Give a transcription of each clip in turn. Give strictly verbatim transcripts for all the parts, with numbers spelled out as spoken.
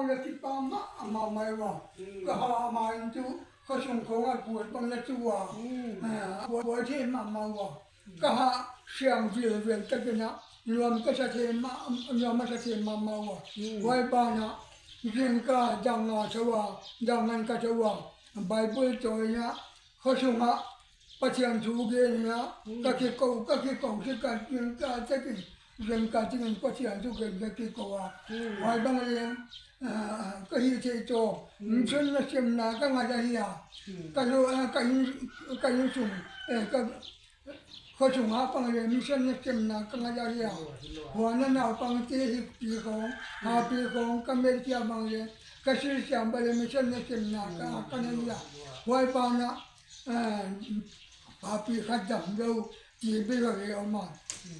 na kipak mahmah ua. Ka ha ma in tu, khosung khong a kuat bang na tu ua. Ah, kuat, kuat thei mahmah ua. Ka ha siang vilvel takin a, nuam ka sa thei ma, nuam ka sa thei mahmah ua. Huai banah, zingkal dang a sa ua, dang ngan ka sa ua. Bible chawina, khosung a, Pathian thu gen a, ka kikou, ka kikou, kikou, zingkal takin, zingkal takin Pathian thu gen ka kikou a. Huai bang leng, ah, ka hih theih toh, mission na semna ka ngai ahi a. Ka lo, ah, ka in, ka insung, eh, ka, khosung a bang leng, mission na semna ka ngai ahi a. Huan a naupangte hihpi khong, hahpi khong, ka melchih a bang leng, ka silsiam bang leng, mission na semna ka, ka ngai a. Huai banah, eh, papi khat damlou, T B ka ve om a.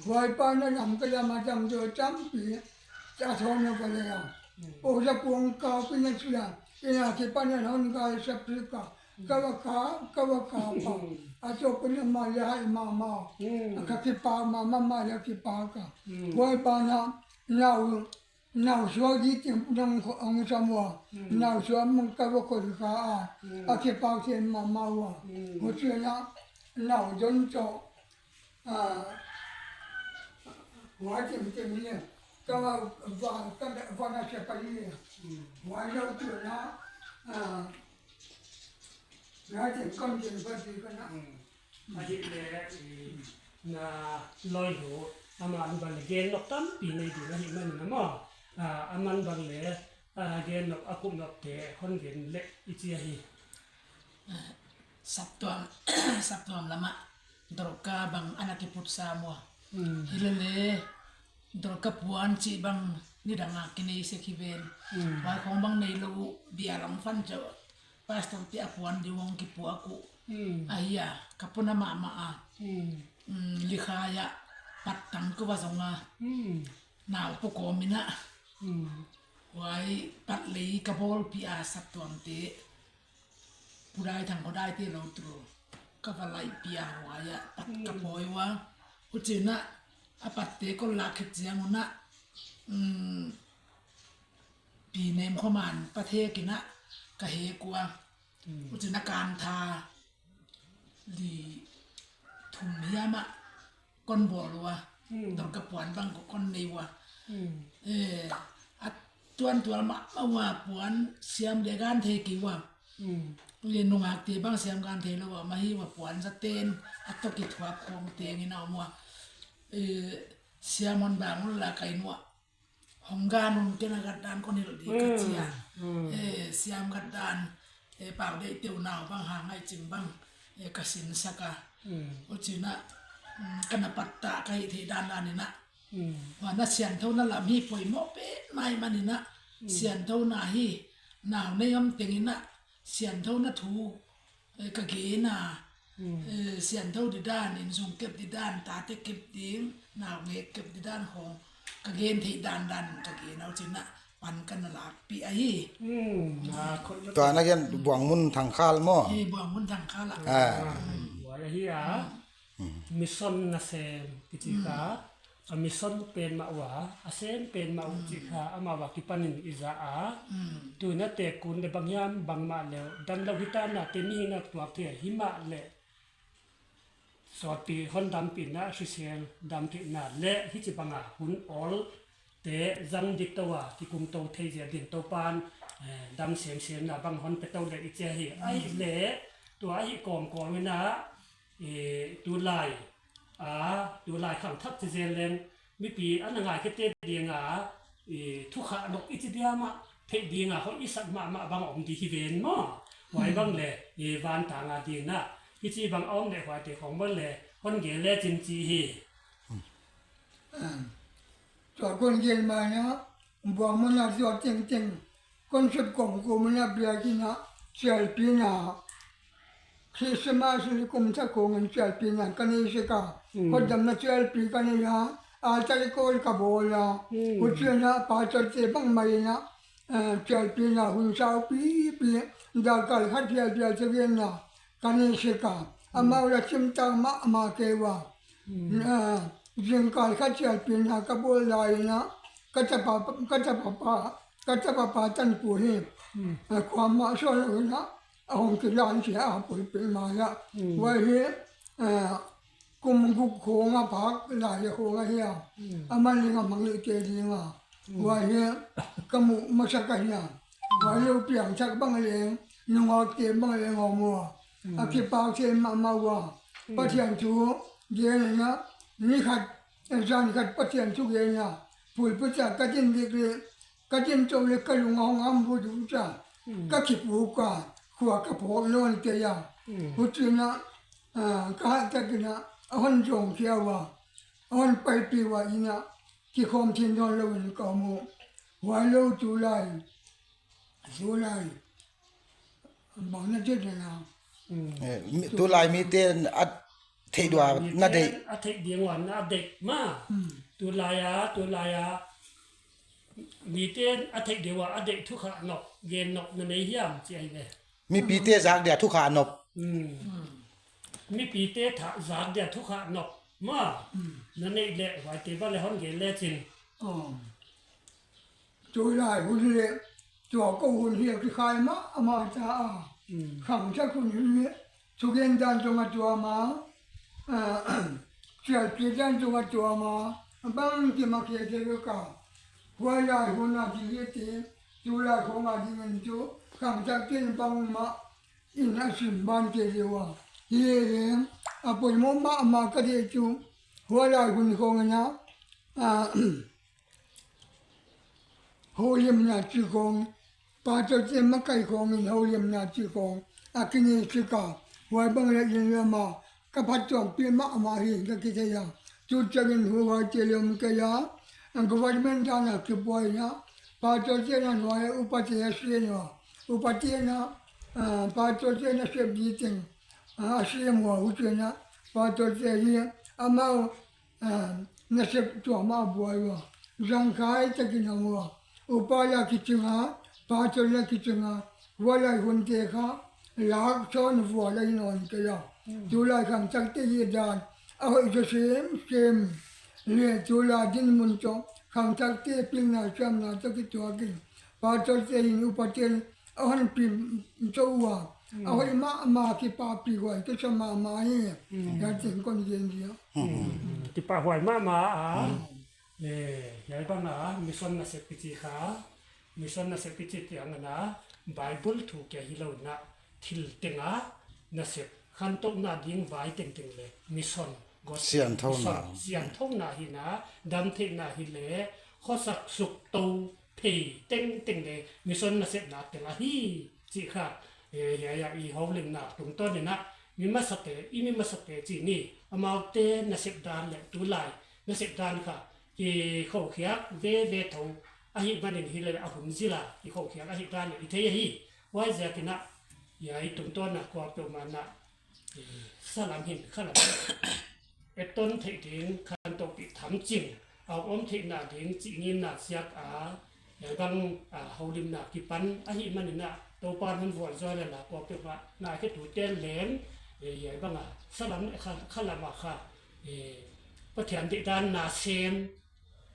Huai banah lam ka lam a damlou tampi, ka thawn a ka lei a. O za kuang ka pina sia, ina ki pana hon ka sa pi ka. Ka va ka, ka va ka pa. A so pina ma ya hai mahmah. A ka kipak mahmah, ma ya kipak a. Huai banah, nau, Nau suak di tim nang kho ang sa ua. Nau suak mong ka va khol kha a. A kipak thei mahmah ua. Huchiin a nau don toh. Ah, huai tim tim ni. Ka va, va, ka va na se pa ni. Huai nau tu na. Ah, huai tim kam tim pa ti ka na. Ahihleh, i, na loinu, aman bang leng gen nop tampi nei ding ahihman in maw. Ah, aman bang leng, ah, gen nop, a kup nop te, hon gen leh i chi ahi. Saptuam, saptuam lam ah, Dorka bang ana kiputsam ua. Hilele, Dorka puan chih bang nidang a kinei sek hi ven. Huai khong bang neilou, bia lam fan chauh. Pastor te a puan di hong kipuak uh. Ahi a, ka puna mahmah a. Likhai a pat tang ka va zong a. Nau pu kawm in a. Huai pat lei ka bawlpih a saptuam te. Pu Dai Thang, Pu Dai te lou tu. Ka va laipih a huai a pat ka pawi ua. Huchiin a, a pat te kon lak khit chiang un a. Pi Nem Khua Man pa thei kin a ka hek ua. Huchiin a kang tha li thum hiam a kon bawl ua. Dorka puan bang kon nei ua. Eh, a tuan tual mahmah ua puan siam leh gan thei kei ua. Leh nungak te bang siam gan thei lou ua, mahi ua puan za ten, a toh kithuap khong teng in a om ua. Eh, siam hon bang un la ka in ua. Hong gan un, ken a gat dan kon hilh di ka chi a. Eh, siam gat dan, eh, pau dei teu nau bang ha ngai ching bang, eh, ka sinsak a. Huchiin a, mm, ka na pat ta ka hih theih dandan in a. Huan a siangthouna lam hi poimoh pen mai man in a. Siangthouna hi, nau nei om teng in a, siangthouna thu, eh, ka gen a, eh, siangthou di dan, innsung kep di dan, tate kep ding, naungek kep di dan khong, ka gen theih dandan in ka gen a, huchiin a pan ka na lakpih ahi. Tua na gen Buangmun Thangkhal maw? Eh, Buangmun Thangkhal a. Ah. Huai ahi a. Mission nasem kichi kha, a mission pen mah ua, a sem pen mah uh chih kha, amah ua kipan in i za a. Tuin a te kun leh bang hiam bangmah leh, damlou hita na te mihing na tuak thei himahleh. Sawtpi hon dampihna, hrisel damtheihna leh, hichibang a hun awl te zang dik tou a, kikum tou thei zel ding Toupan, eh, dam semsemna bang hon pe tou leh i chi ahi. Ahihleh, tua ahi kawmkawm in a, eh, tulai, a, tulai khangthak chi zel leng, mipi ana ngaikhiate ding a, eh, thukhak lou i chi diam a, theih ding a, hoih i sak mahmah bang om di hi ven maw. Huai bang leh, eh, van tang a ding a, hichibang a om leh huaite khong bang leh, hon gen lechin chi hi. Tua kon gen mai na, Buangmun a zuak tengteng, kon sep kawmkawm in a biakin a, chialpihna, Christmas leh kum thak khong in chialpihna ka nei sek a, hotdamna chialpi ka nei a, altar call ka bawl a, huchiin a pastor te bang mai in a, eh, chialpihna hun saupipi, darkal khat phialphial te genna ka nei sek a, amau la chim tang mahmah kei ua. Eh, zingkal khat chialpihna ka bawl lai in a, ka chapa, ka chapa pa, ka tapa pa Tanpu hi, a, kuamah sawl lou in a, a hong kilan sia a pulpit mai ah. Huai hi, a, kum guk khong a phak lai a khong ahi a. Aman leng a mang leh kei ding a. Huai hi ka muh masak ahi a. Huai lou piangthak bang leng, nungakte bang leng om ua. A kipak thei mahmah ua. Pathian thu gen in a, ni khat, zan khat Pathian thu gen a, pulpit ah ka din dik leh, ka din chauh leh ka lung a hong am vut vut a. Ka kipuk a, khua ka phawk nawn kei a. Huchiin a, a, ka hat takin a, a hon zong khia ua. A hon paipih ua in a, kikhawm thei nawn lou in ka om uh. Huai lou tulai, tulai. Bang na theih dan a. Eh, mi-, tulai miten a theih ding ua na deih. Miten a theih ding ua na deih mah. Tulai a, tulai a. Miten a theih ding ua a deih thu kha nop, gen nop na nei hiam chi ahi ve. Mipite zak dia thu kha nop. Mipite zak dia thu kha nop mah. Na neih leh huaite bang leng hon gen lechin. Tulai hun leh, tua kou hun hi a kikhai mahmah ta a. Khangthak hun hi leh, thugen dan zong a tuam a, a, chialpi dan zong a tuam a, bangkim a khe kei ka. Huailai hun a di hi te, tulai khong a ding in chu, khangthak ten bangmah in a sim ban kei leh ua. Hi leh leng, a poimoh mahmah ka deih chu, huailai hun khong in a, a, houlimna chi khong, pastor te makai khong in houlimna chi khong, a kinei sik a, huai bang leh in leh mah, ka phattuampih mahmah hi ka kithei a. Tuchang in huaite leh om kei a, government dan a kibuai in a, pastor te'n a nuai upate a sem ua, upate in a, a, pastor te nasep di teng, a, a sem ua, huchiin a, pastor te hi, amau a, nasep tuam a buai ua. Zangkhai takin a om ua. Upa leng kiching a, pastor leng kiching a. Huailai hunte kha, lak chon vual a hi nawn kei a. Tulai khangthakte hi dan, a hoih zaw semsem. Leh tulai dinmun toh, khangthakte pilna chamna toh kituak in. Pastor te in upaten, a hon pim chauh ua. A hoih mahmah kipahpih huai, kisa mahmah hi. Hiai teng kon gen dia. Kipahhuai mahmah a. Eh, hiai bang a, mission nasep kichi kha. Mission nasep kichi chiang in a, Bible thu kia hilou in a, thil teng a, nasep. Khantohna ding vai tengteng leh, mission. Gospel, siangthouna. Mission, siangthouna hi in a, damtheihna hi leh, khosak suk tou phei tengteng leh, mission nasepna teng ahi, chi kha. Eh, hiai a i houlimna tungtawn in a, mi masate, i mi masate chi ni, amaute nasep dan leh tulai, nasep dan kha, kikhoukhiak veve thou, ahihmanin hi leh a hun zil a, kikhoukhiak ahihdan leh i thei ahi, huaiziakin a, hiai tungtawn a kuapeuhmah in a, eh, salam hin khalam. Etton theih ding khantoupih thamching, a om theihna ding chih ngimna ziak a, hiai bang, a, houlimna kipan ahihmanin a, Toupan hon vualzawl hen la kuapeuhmah, na khe tu ten leng, eh, hiai bang a, salam leh kha-, khalam a kha, eh, Pathian deihdan na sem,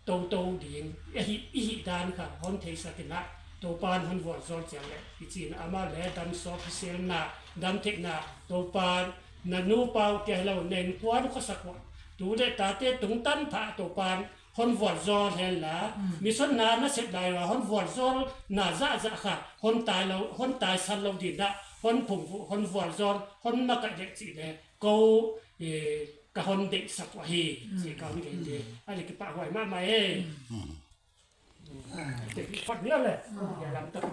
toutou ding, i hih, i hihdan kha, hon theisak in a, Toupan hon vualzawl chiang leh, i chi in a amah leh, damsawp hiselna, damtheihna, Toupan, na nu pa uh kia hilou, na innkuan khosak ua. Tu leh tate tungtang pha Toupan, hon vualzawl hen la, mission na nasep lai ua, hon vualzawlna zahzah kha, hon tai lou, hon taisan lou ding in a, hon phungvuh, hon vualzawl, hon makaih leh chih leh, kou, eh, ka hon deihsak uh ahi, chih ka hon gen di. A leh kipahhuai mahmah e. Te pi fat ni a leh. Ya lam tak.